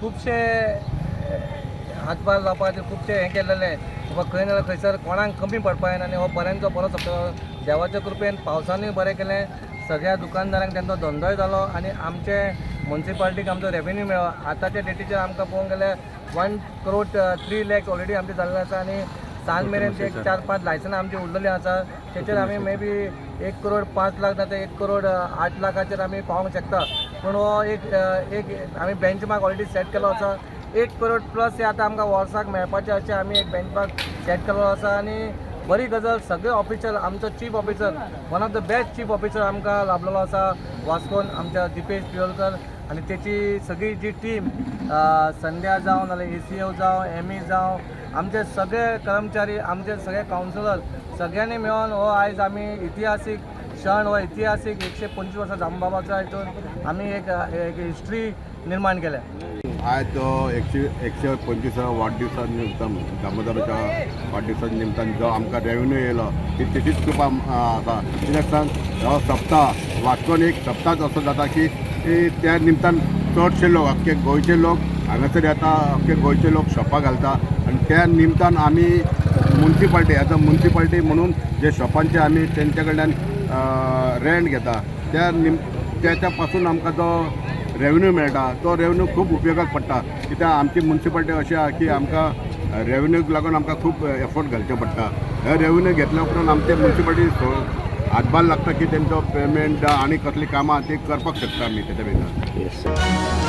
खुबशे हातभार लावपा खातीर खुबशे हें केलेलें. बाबा, खंय ना खंयसर कोणाक कमी पडपा जायना आनी हो बऱ्यांचो बरो सप्तक देवाच्या कृपेन पावसानूय बरें केलें. सगळ्या दुकानदारांक तेंचो धंदोय जालो आनी आमचे मुन्सिपालिटीक आमचो रेवेन्यू मेळ्ळो. आतांच्या डेटीचेर आमकां पळोवंक गेल्यार 1 crore 3 lakhs already आमचे जाल्ले आसा आनी सांज मेरेन ते एक चार पांच लायसनां आमची उरलेलीं आसा. तेचेर आमी मे बी 1 करोड 5 लाख ना तर 1 करोड 8 लाखाचेर आमी पावोंक शकता. पूण हो एक एक आमी बेंचमार्क ऑलरेडी सेट केलो आसा. 1 करोड प्लस हे आतां आमकां वर्साक मेळपाचें अशें आमी एक बेंचमार्क सेट केल्लो आसा. आनी बरी गजाल, सगळे ऑफिसर, आमचो chief officer, one of the best chief officer आमकां लाभलेलो आसा वास्कोन, आमच्या दिपेश प्रियोळकर आनी तेची सगळी जी टीम, संध्या जावं नाल्यार एसीओ जावं, एमई जावं, आमचे सगळे कर्मचारी, आमचे सगळे कावन्सिलर, सगळ्यांनी मेळून हो आयज आमी इतिहासीक क्षण, हो इतिहासीक 125 वर्सां दामबाबाच्या हितून आमी एक एक हिस्ट्री निर्माण केल्या. आयज तो 125 वाडदिवसा निमतान, दामोदराच्या वाडदिवसा निमतान जो आमकां रेवेन्यू येयलो, ती तेचीच कृपा आसा. कित्याक सांग, हो सप्ताह वास्कोन एक सप्ताहच असो जाता की त्या निमतान चडशे लोक, अख्खे गोंयचे लोक हांगासर येता, अख्खे गोंयचे लोक शॉपां घालता आनी त्या निमतान आमी मुन्सिपाल्टी, एज अ मुन्सिपाल्टी म्हणून जे शॉपांचे आमी तेंच्या कडल्यान रेंट घेता, त्या निम त्याच्या पासून आमकां जो रेवेन्यू मेळटा, तो रेवेन्यू खूब उपयोगाक पडटा. कित्याक आमची मुन्सिपाल्टी अशी आहा की आमकां रेवेन्यूक लागून आमकां खूब एफर्ट घालचे पडटा. हे रेवेन्यू घेतल्या उपरांत आमचे मुन्सिपाल्टी हातभार लागता की तेंचो पेमेंट आनी कसलीं कामां ती करपाक शकता आमी तेच्या भितर. येस.